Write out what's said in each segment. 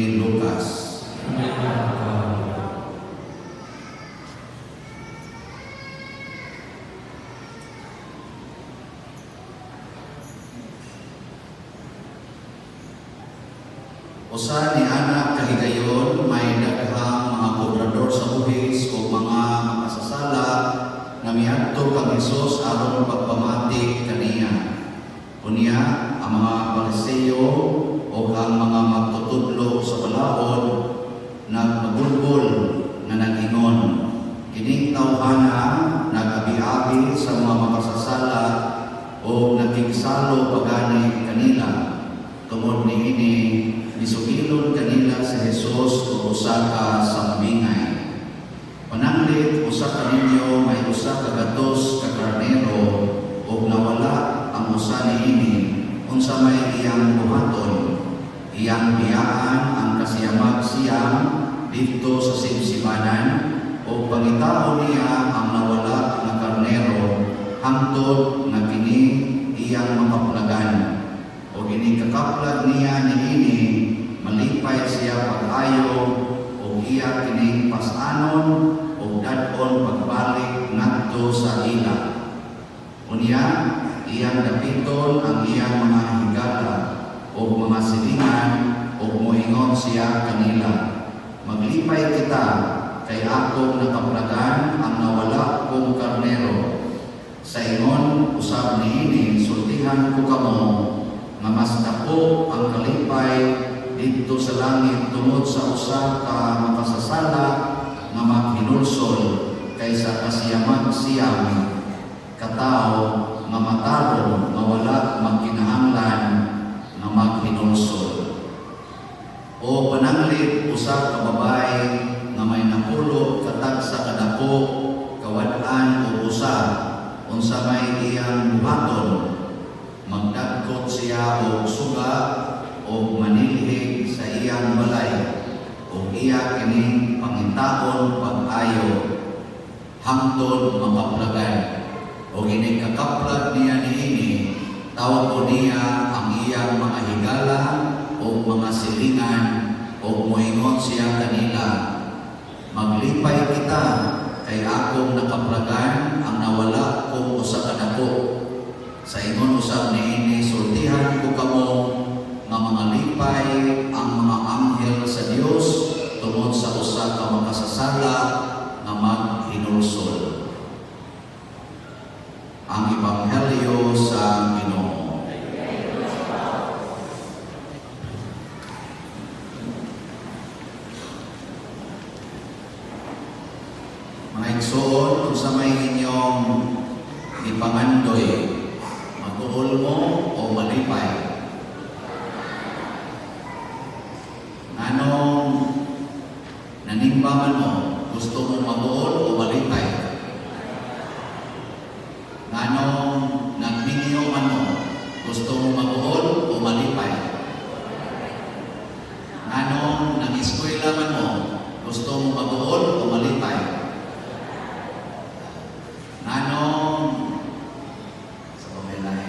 ni Lucas. Himaya ka. Usa ni ana kahigayon, may daghang mga kobrador sa buhis o mga makasasala nga miadto kang Hesus aron pagpamati kaniya. Unya, ang mga Pariseo o ang mga magtutudlo sa balaod nagmabulbul nga nag-ingon, "Kining tawhana nag-abi-abi sa mga makasasala o nakigsalo pagani kanila." Tungod niini, nisugilon kanila si Jesus og usa ka sambingay. "Pananglit usa ka ninyo may 100 ka karnero ug nawala ang usa niini, unsa may iyang buhaton? Iyang biyaan ang 99 didto sa sibsibanan ug pangitaon niya ang nawala nga karnero hangtod nga kini iyang makaplagan. O inig kakaplag niya niini, malipay siya pag-ayo ug iya kining pas-anon ug dad-on pagbalik ngadto sa ila. Unya, iyang dapiton ang iyang mga higala ug mga silingan ug moingon siya kanila, 'Maglipay kita kay akong nakaplagan ang nawala kong karnero.' Sa ingon usab niini, sultihan ko kamo nga mas dako ang kalipay didto sa langit tungod sa usa ka makasasala nga maghinulsol kaysa 99 ka tawo nga matarong nga wala magkinahanglan nga maghinulsol. O pananglit usa ka babae nga may 10 ka tagsa kadako kawad-an o usa, unsa may iyang buhaton? Magdagkot siya og suga og manilhig sa iyang balay ug iya kining pangitaon pag-ayo hangtod makaplagan. O inig kakaplag niya niini, tawag niya ang iyang mga higala o mga silingan o moingon siya kanila, 'Maglipay kita kay akong nakaplagan ang nawala kong usa ka dako.' Sa ingon usab niini, sultihan ko kamo nga mga lipay ang mga anghel sa Dios tungod sa usa ka makasasala nga maghinulsol." Ang Ebanghelyo sa Ginoo. Mga igsoon, unsa may inyong ipangandoy? Mag-uol mo o malipay? Anong nanimba man mo, gusto mo mag-uol o malipay? Nganong nagminyo man mo, gusto mo mag-uol o malipay? Nganong nag-eskwela man mo, gusto mo mag-uol o malipay? Nganong sa pamilay,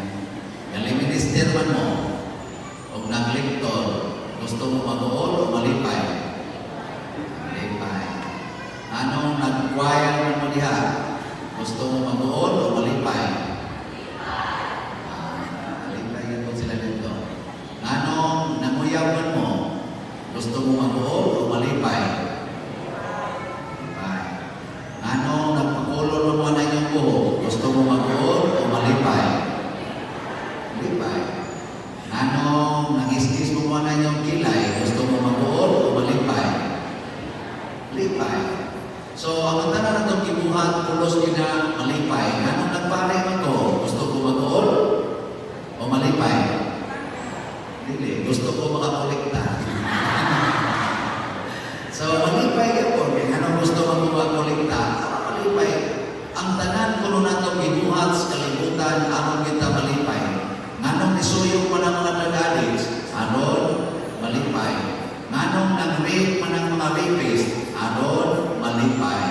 gali minister man mo, o naglektor, gusto mo mag-uol o malipay? Malipay. Anong nag-choir man mo diha, gusto mo mag-uol o malipay? Ah, malipay gyud sila dito. Anong nanguyab man mo, gusto mo mag-uol o malipay? Malipay. Anong nagpakulor mo na inyong buhok, gusto mo mag-uol o malipay? Malipay. Anong nangiskis mo na inyong kilay, gusto mo mag-uol o malipay? Lipay. So, ang tanan natong gibuhat, pulos gyud na malipay. Anong nagpare man ko, gusto ko mag-uol o malipay? Dili, gusto ko makakolekta. So, malipay gyapon. Kaya anong gusto mo makakolekta? Ah, malipay. Ang tanan kuno natong gibuhat sa kalibutan, aron kita malipay. Nganong nisuyok man ang mga drug addicts? Aron malipay. Nganong nag-rape man ang mga rapist? Aron malipay.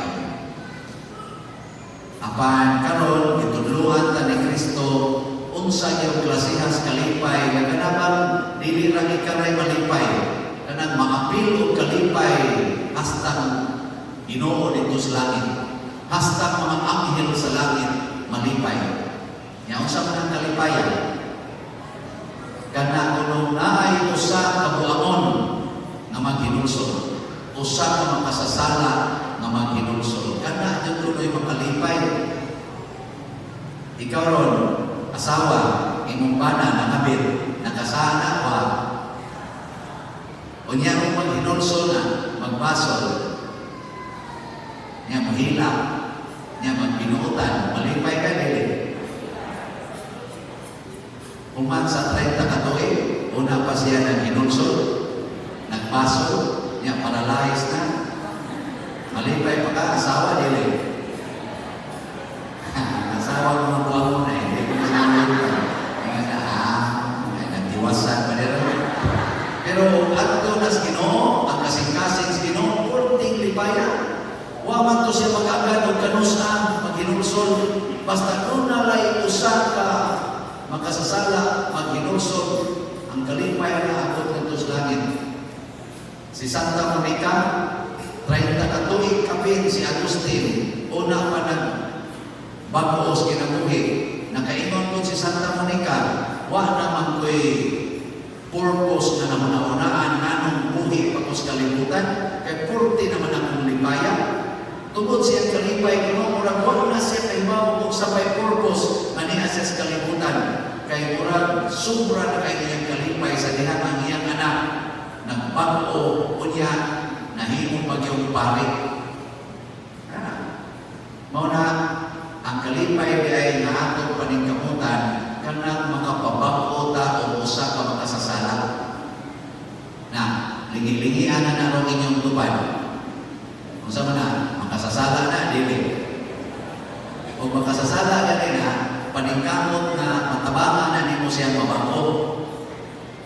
Apan karon, gitudluan ta ni Kristo unsa gyud klasehas kalipay nga kanang dili ra ikaray malipay, kanang maapil. Maapil og kalipay hastang Ginoo didto sa langit. Hastang mga anghel sa langit malipay. Nya unsa man ang kalipayan? Kana kuno naay usa ka buangon nga maghinulsol, usa ka makasasala nga maghinulsol. Kana jud kuno'y makalipay. Ikaw ron, asawa, imong bana nangabit, nakasana wa. Unya kung maghinulsol na, magbasol, nya mahilak, nya magbinuotan, malipay ka dili? Human sa 30 ka tuig, una pa siya naghinulsol, nagbasol, nya paralyzed na. Malipay pa ka, asawa, dili? Asawa mo mga buwan mo na, hindi ko na malipay. Nga na, ay, nagtiwasan pa nila. Pero adto na sa Ginoo, ang kasing-kasing sa Ginoo, perting lipaya. Wa man to siya mag-agad og kanusa, maghinulsol. Basta doon lay usa ka makasasala, maghinulsol, ang kalipay na abot ngadto sa langit. Si Santa Monica, 30 ka tuig kapin si Agustin, una pa nag bag-o sa kinabuhi. Nakaingon ko si Santa Monica, wa naman ko'y purpose na nahuna-hunaan nganong buhi pa ko sa kalibutan, kay purti naman akong lipaya. Tungod siyang kalipay kuno, murag wa na siya kahibaw kung unsa may purpose nga niya siya sa kalibutan. Kay murag sobra na kay iyang kalipay sa dihang ang iyang anak nagbag-o, unya nahimo magyong pari. Kana. Mao na ang kalipay di ay nga atong paningkamutan kanang makapabag-o ta og usa ka makasasala. Na lingi-lingian na narong inyong tupad. Unsa man na, makasasala na dili? O makasasala gani na, paningkamot nga matabangan na nimo siyang mabag-o.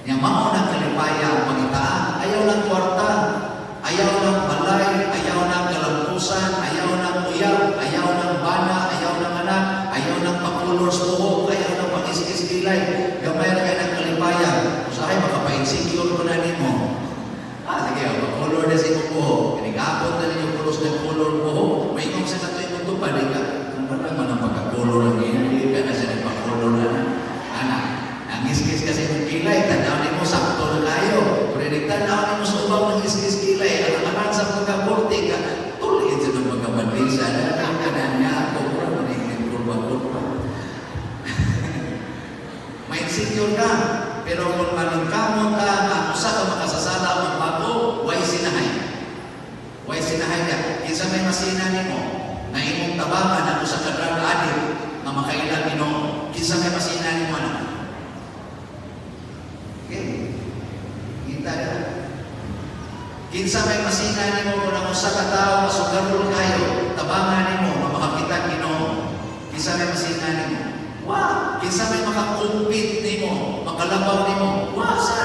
Nya mao nang kalipaya ang pangitaan. Ayaw ng kwarta, ayaw ng balay, ayaw ng kalampusan, ayaw ng uyab, ayaw ng bana, ayaw ng anak, ayaw ng pakulor sa buhok, ayaw ng pang-iskis kilay. Gamay ra kay ng kalipaya. Usahay makapa-insecure ko na nimo. Ah, sige, pakulor na sa imong buhok. Kinigapon na ninyo pulos ng kulor buhok. Maingon sa kato imong tupad, di ka. Kung ba naman ang pagkakulor ang iya, di ka na siya nagpakulor na na. Ana, nangiskis kasi imong kilay, tanaw nimo sakto na kayo. Pero di tanaw nimo sa ubang nangiskis kilay, alang sa pagkakurti ka, tuloy ito ng pagkabandisa na, na niya ako, mura manigin kurba-kurba. Ma-insecure ka, pero kung maningkamot ka nga usa ka makasasala magbago, way sinahay. Way sinahay ka. Kinsa may masina nimo na imong tabangan ang usa ka drug addict nga makailang Ginoo? Kinsa may masina nimo ana? Okay. Kita ka. Kinsa may masina nimo kung ang usa ka tawo masugarol kayo, tabangan nimo nga makakita Ginoo? Kinsa may masina nimo? Wa. Kinsa may makakumpit nimo, makalabaw nimo? Wa sa.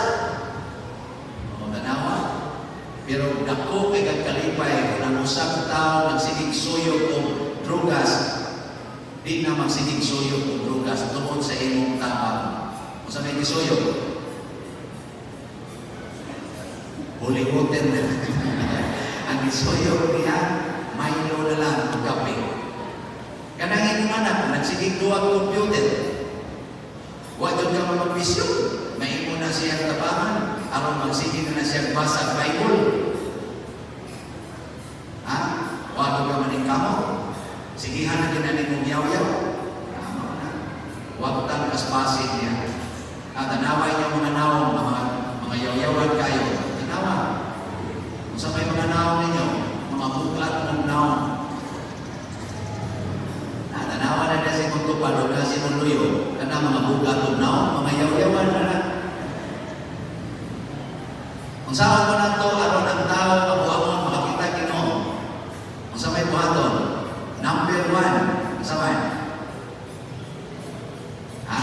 O tanawa. Pero dako kay kag kalipay kung ang usa ka tawo nagsigig suyog og drugas, di na magsigig suyog og drugas tungod sa imong tabang. Unsa may gisuyog? Holy water na. Ang gisuyog niya, Milo na lang, ug kape. Kanang imong anak, nagsigig duwag computer. Wa jud ka mamagwisyo. Maimo na siyang tabangan, aron magsige na na siyang basa Bible. Ha? Wa jud ka maningkamot. Sigihan na ginani mong yaw-yaw. Tama na. Wag tang kaspasin niya. At tanaway niyo mga naong, mga yaw-yawan kayo. Tanawa. Kung sa may mga naong ninyo, mga bugat mong naong. Na, tanawa na na si Muntupad o na si Munluyo. Kana mga bugat mong naong, mga yaw-yawan na na. Kung saan mo na to, aron ang tao kabuangon, makakita Ginoo. Kung sa may buhaton, number one, sa man? Ha?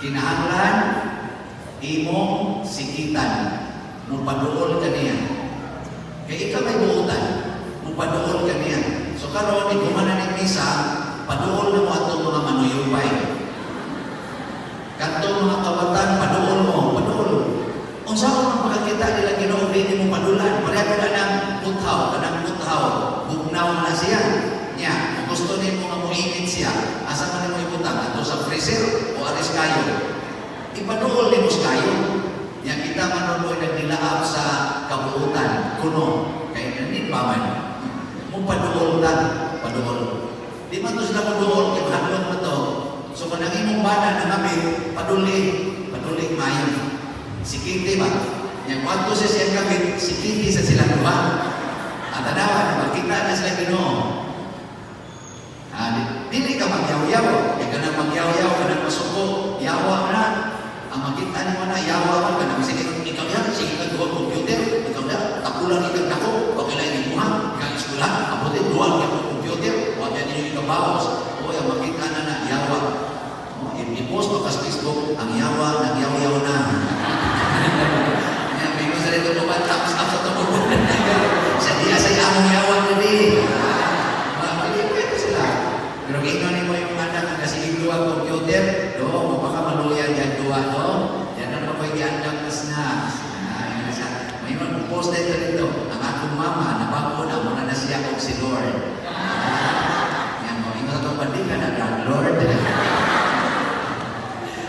Kinahanglan imong sikitan, mupaduol ka niya. Kay ikaw may buotan, mupaduol ka niya. So karon ikaw na ning misa, paduol na mo atong mga manuyupay. Kadtong mga kawatan, paduol mo, paduol. Unsa man makakita nila Ginoo? siya, asa man nimo ibutang, ato sa freezer o aris kayo? Ipaduol nimo sa kayo. Yang kita man mo nagnilaab sa kabuutan, kuno, kay nanin pa man. Mo paduol ta, paduol. Di man to sila mo duol, kay mahadlok na to. So kung ang imong bana nangabit, paduli, paduli maayo. Sikiti ba? Yang kwanto siya siyang kabit, sikiti sa sila duha. At tanawa, makita na sila Ginoo. Ah, dili ka magyaw-yaw. Kaya ka nang magyaw-yaw, ka nang masuko, yawa na. Ang makita nimo na, yawa man ka nang sige, ikaw yan, sige ka duwa computer, ikaw na, takulan ikaw nako, bakit lang imuha, ikaw eskwela, abuti, duwa ka computer, wa yan yung ikabawas. O, ang makita na na, yawa. O, i-post mo ka sa Facebook, ang yawa, nagyaw-yaw na. Yan, may sa dito mo ba, thumbs up sa tubo. Sa diya sa among yawa na di. Malipay ko sila. Pero ingon nimo yung anak nga sige duwa computer, do mo baka maluya diyan duwa no. Yan ang makoy giandam mas na. Ah, yun na siya. May mga post dito dito. Ang akong mama nabago na mo na siya og si Lord. Ah, yan mo ingon to ka na drug Lord.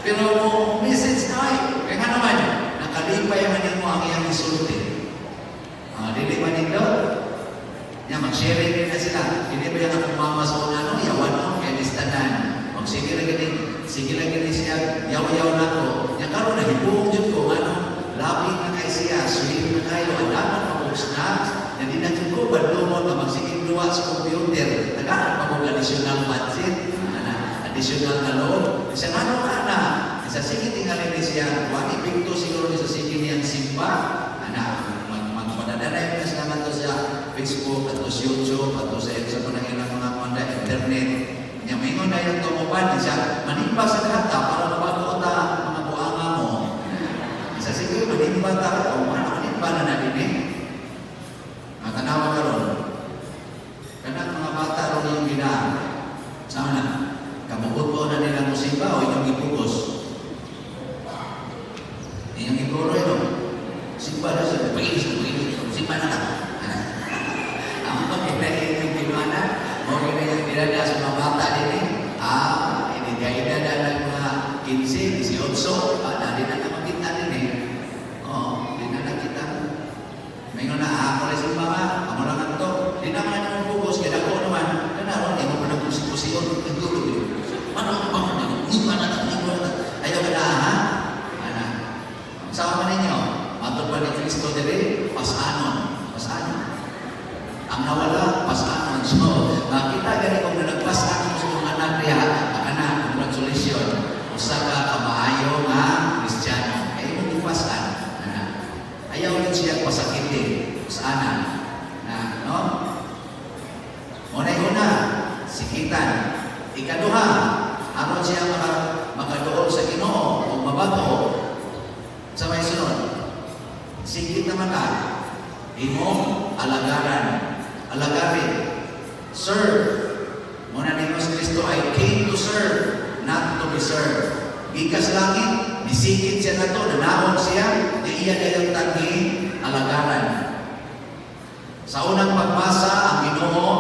Pero mo message na ay, kaya nga naman, nakalipay man nimo ang iyang isulti. Ah, dili ba nindot? Ya, mag-sharing din na sila. Hindi ba yan akong mama sa una, no? Yawan no? Kaya listanan. Magsige lang gini, sige lang gini siya, yaw-yaw na ko. Ya karon na hibuong jud ko, ano? Labi na kay siya, sweet na kayo, adaman mo snacks. Ya di na jud ko, badlumon na magsigig duwa sa computer. Tagaan pa kong additional budget. Ana, additional na load. Isa ano ka na? Isa sige tingali ni siya, wa epekto siguro ni sa sige niyang simba. Ana, magpadadala yung sila to sa Facebook, ato sa YouTube, ato sa sa mga ilang mga mga internet. Nya maingon na yung tumuban siya, manimba sa kata para mabago ta mga buanga mo. Isa sige manimba ta o mana manimba na na din eh. Ang tanawa karon. Kanang mga bata ron yung gina. Sama na, kamugot po na nila mo simba o inyong gipugos. Inyong gipuro no? Simba na siya, painis, painis, simba na na. Ang pagkinain yung kinuana, mo kina yung dinada sa mga bata din eh. Ah, ini kaya na ng mga 15, 18, ah, na di na na makita din eh. Oh, di na nakita. May na, ah, ako rin simba ka, ako lang ang to. Di na man yung focus, kaya ako naman, kanaron, di mo pa nagkusi-kusi yun, nagdulo. Ano ang pang, hindi pa na, hindi pa na. Ayaw ka na, ha? Ana. Sama ninyo, matod pa ni Kristo diri, pasanon, pasanon. Ang nawala, pasanon. So, makita gani kung nagpasanon sa mga anak niya, aka na, congratulations. Usa ka kamaayo nga Kristiyano. Kay mo gipasan. Ana. Ayaw rin siya pasakitin. Sana. Na, no? Unay una, sikitan. Ikaduha, aron siya makaduol sa Ginoo o mabago sa may sunod. Sikit naman ka, imong alagaran, alagarin, serve. Muna ni Diyos Kristo, "I came to serve, not to be served." Gikas langit, nisikit siya na to, nanaon siya, di iya dayong tagi alagaran. Sa unang pagbasa, ang Ginoo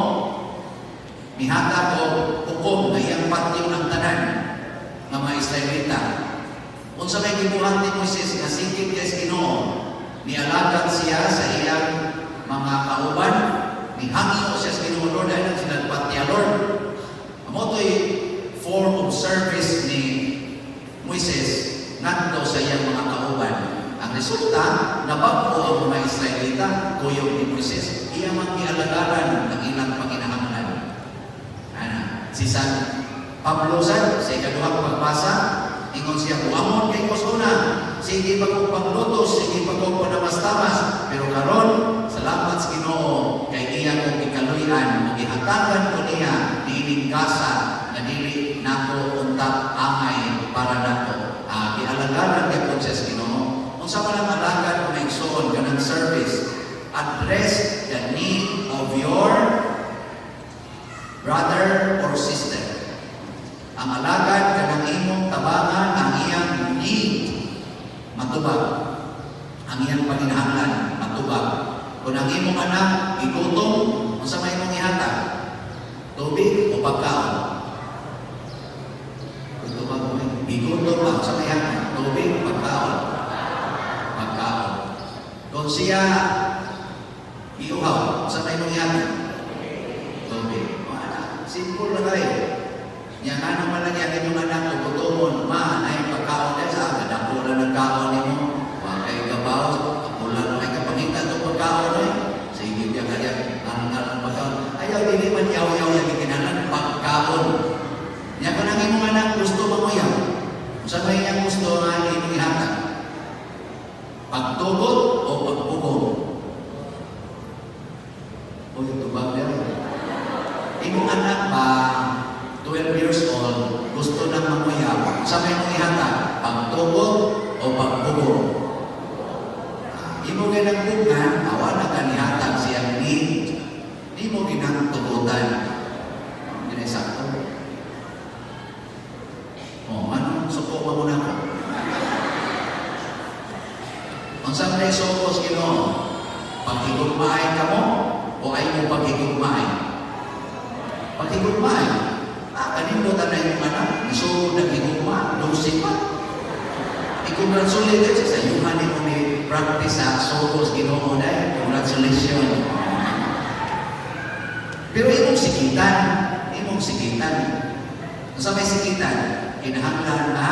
mihatag og hukom na iyang patyon ang tanan nga mga Israelita. Unsa may gibuhat ni Moises nga sikit kay sa Ginoo, nialagad siya sa iyang mga kauban, nihangyo siya sa Ginoo, "Lord, ay lang sinagpat niya, Lord." Amo to'y form of service ni Moises ngadto sa iyang mga kauban. Ang resulta, nabag-o ang mga Israelita, kuyog ni Moises. Iya man gialagaran ang ilang panginahanglan. Ana, si San Pablo sad, sa ikaduhang pagbasa, ingon siya, "Buangon kay ko una, sige pa kong panglutos, sige pa kong panamastamas, pero karon, salamat sa Ginoo kay iya kong gikaluy-an, ug gihatagan ko niya niining gasa nga dili nako unta angay para nako." Ah, gialagaran gyapon siya sa Ginoo. Unsa man ang alagad kung igsuon kanang service? Address the need of your brother or sister. Ang alagad kanang imong tabangan ang iyang need matubag. Ang iyang panginahanglan matubag. Kung ang imong anak igutom, unsa may imong ihatag? Tubig o pagkaon? Gigutom ba sa may tubig, pagkaon? Pagkaon. Kung siya iuhaw, sa may mong ihatag? Tubig. Wala. Simple na kayo. Nya ano man lang yan inyong anak, kung gutomon, ma, na yung pagkaon niya sa kadako na ng kaon nimo. Wa kay gabaw, kapulan mo kay kapangita itong pagkaon eh. Sige, diya kaya, ang ang pagkaon. Ayaw, dili man yaw-yaw yung kinahanglan, pagkaon. Nya kung ang imong anak gusto manguyaw, unsa may iyang gusto nga imong ihatag? Pagtugot o pagpugong? O yung tubag niya. Imong anak ba, 12 years old, gusto nang manguyaw, sa may mong ihatag? Pagtugot o pagpugong? Ah, imo ginang bugan, awa na kanihatag siyang need. Imo ginang tugutan. Hindi na sakto. Oh, ano? Suko pa muna ako. Unsa man ay suko sa Ginoo? Paghigugmaay kamo o ay mo paghigugmaay? Paghigugmaay. Ah, kanindot na yung anak, nisugod na higugma, 12 pa. I-congratulate sa sayuhan nimo ni practice sa suko sa Ginoo dahil. Congratulations. Pero imong sikitan, imong sikitan. Sa may sikitan, kinahanglan na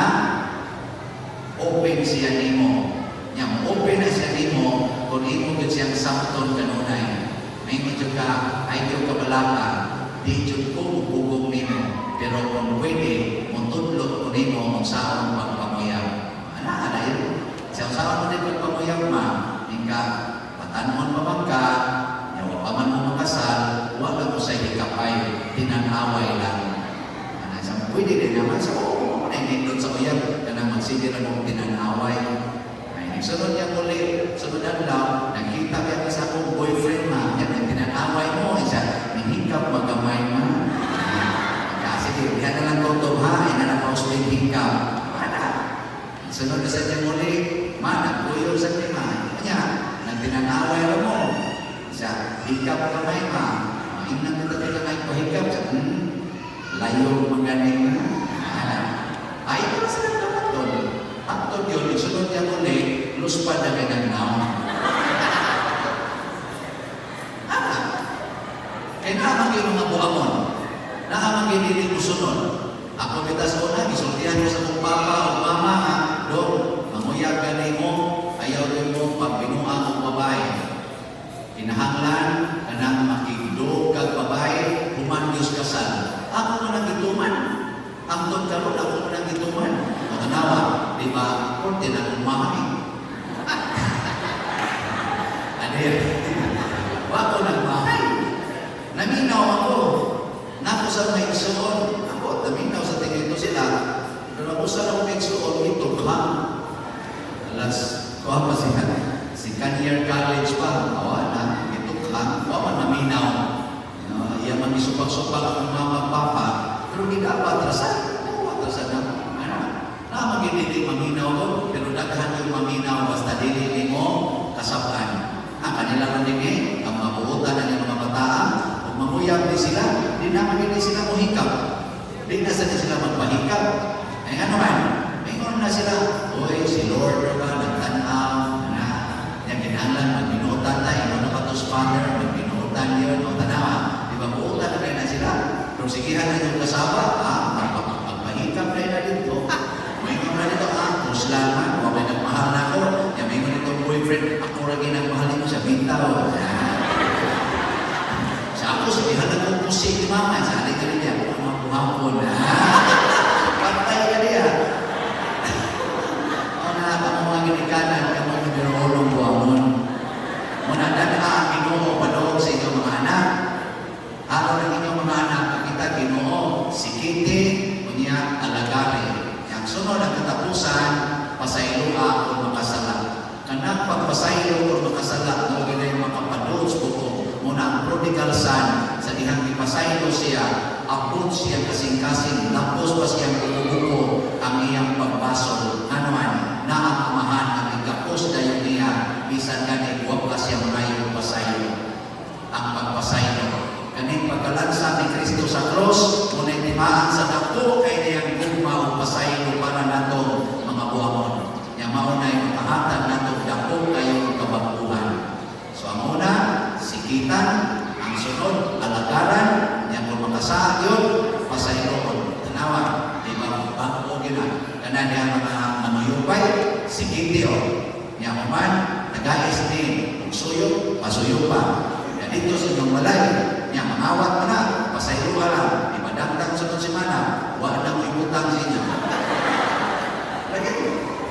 open siya nimo. Nya open na siya nimo kung imo gyud siyang samton kanunay. May jud ka, ay jud ka balaka, di jud ko mupugong nimo. Pero kung pwede, mutudlo ko nimo unsaon pagpanguyaw. Ana, ana yun. Sa unsaon mo din pagpanguyaw ma, tingka patanon pa man ka, nya wa pa man mo makasal, wa ka ko sa hikapay, tinanaway lang. Ana, sa pwede din naman sa oo, mo na nindot sa uyab, kanang magsige na mong tinanaway. Ay, sunod niya muli, sunod adlaw, nakita kaya sa akong boyfriend ma, yan ang tinanaway mo, isa, nihikap magamay ma. Ah, sige, diyan na lang ko ha, ina na pa hikap. Ana, sunod na sa niya muli, ma, nagkuyo sa niya ma. Kanya, nagtinanaway ra mo. Isa, hikap kamay ma. Ingnan ko talaga ngay pahikap. Sa, layo maganing ma. Ana, ay, ito na sila dapat doon. Hangtod yun, isunod niya muli, luspad na kay naon. Ana, kaya naamang yung mga buhamon. Naamang yung dili mo sunod. Ako bitas una, gisultihan ko sa kong papa o mama, ha, dong, manguyab ka nimo, ayaw din mo pagbinuang og babae. Kinahanglan, kanang makigdog kag babae, human Diyos kasal. Ako man ang gituman. Hangtod karon ako man ang gituman. O tanawa, di ba, korte na akong mama eh. Ano yan? Wa ko nagmahay. Naminaw ako. Nako sa may igsuon. Ako, naminaw sa tingin ko sila. Pero ako sa akong igsuon, itukhang. Alas, kuha pa siya. Second year college pa. Awa na, itukhang. Wa man naminaw. Iya man isupak-supak akong mama papa. Pero gidapat rasa. Dapat rasa na. Ano? Na magindili maminaw ko, pero daghan yung maminaw basta dili nimo kasabaan. Ah, kanila man din eh, ang mabuotan na mga bataan, kung mamuyab ni sila, di naman din sila mohikap. Di na sa sila magpahikap. Ay ano man, mingon na sila, "Oy, si Lord ba nagtanaw, na, yang kinahanglan magbinuotan ta, imo na katos father, magbinuotan yun, o tanawa, di ba buotan na kayo na sila?" Pero sigihan na yung kasaba, ah, magpahikap na yun na dito. Mingon na dito, ah, kuslan man, wa may nagmahal na ako, yang mingon itong boyfriend, "Ako ra ginagmahal nimo sa bitaw." Sa ako, sabihan na kong pusi ni mama, sa alin ka niya, mga buhapon. Pantay ka niya. O na, kamo mga ginikanan, kamo mga binuolong buhamon. Muna dada ang Ginoo padong sa inyong mga anak. Aron ang inyong mga anak, makita Ginoo, sikiti, unya alagari. Yang sunod ang katapusan, pasayloa kung makasala. Kanang pagpasaylo kung makasala, mo ginay makapadulog buko. Muna ang prodigal son, sa dihang ipasaylo siya, abot siya kasing-kasing, lapos pa siyang buko ang iyang pagbasol. Ano man, na ang amahan ang igapos dayon niya, bisan gani wa pa siya mangayo pasaylo. Ang pagpasaylo. Kaning pagkalansa ni Kristo sa cross, ngunit timaan sa dako kay niyang gugma o pasaylo para nato mga buhamon. Nya mao na yung makahatag nato dako kayong kabag-uhan. So ang una, sikitan, ang sunod, alagaran, nya kung makasaad yun, pasayloon. Tanawa, di ba, bago gina. Kana niya mga manuyupay, sikiti o. Nya human, nagais ni, kung suyo, pasuyo pa. Nya dito sa inyong balay, nya mangawat mo na, pasaylo lang, di ba, dagdag sunod semana, wa na mo ibutang sa inyo. Lagi,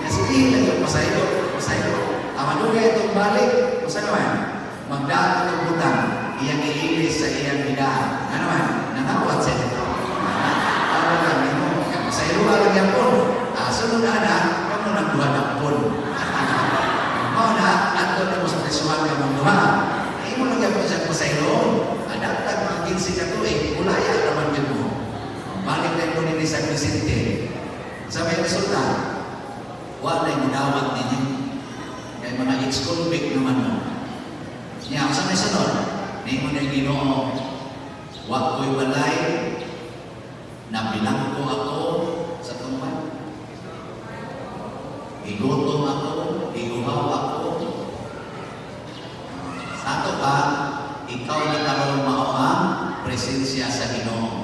ya sige, lagi pasaylo, pasaylo. Ang madugay itong balik, usa naman, magdaan itong butang, iyang iilis sa iyang bidaan. Ano man, nangawat sa ito. Ano lang, mo, pasaylo lang yan po. Ah, sunod na na, kamo nang duha ng pon. Mao na, ato na mo sa presuhan ka mong duha. Imo lang yan po siya pasaylo. Adaptag mga 15 ka tuig, ulaya naman yun mo. Balik na mo nini sa Vicente. Sa may resulta, wala yung dawat ninyo. Kay mga ex-convict naman mo. Niya, sa may sunod, ningon na yung Ginoo, wa ko'y balay, nabilangko ako sa tumban. Gigutom ako, giguhaw ako. Sa ato pa, ikaw ni karon mao ang presensya sa Ginoo.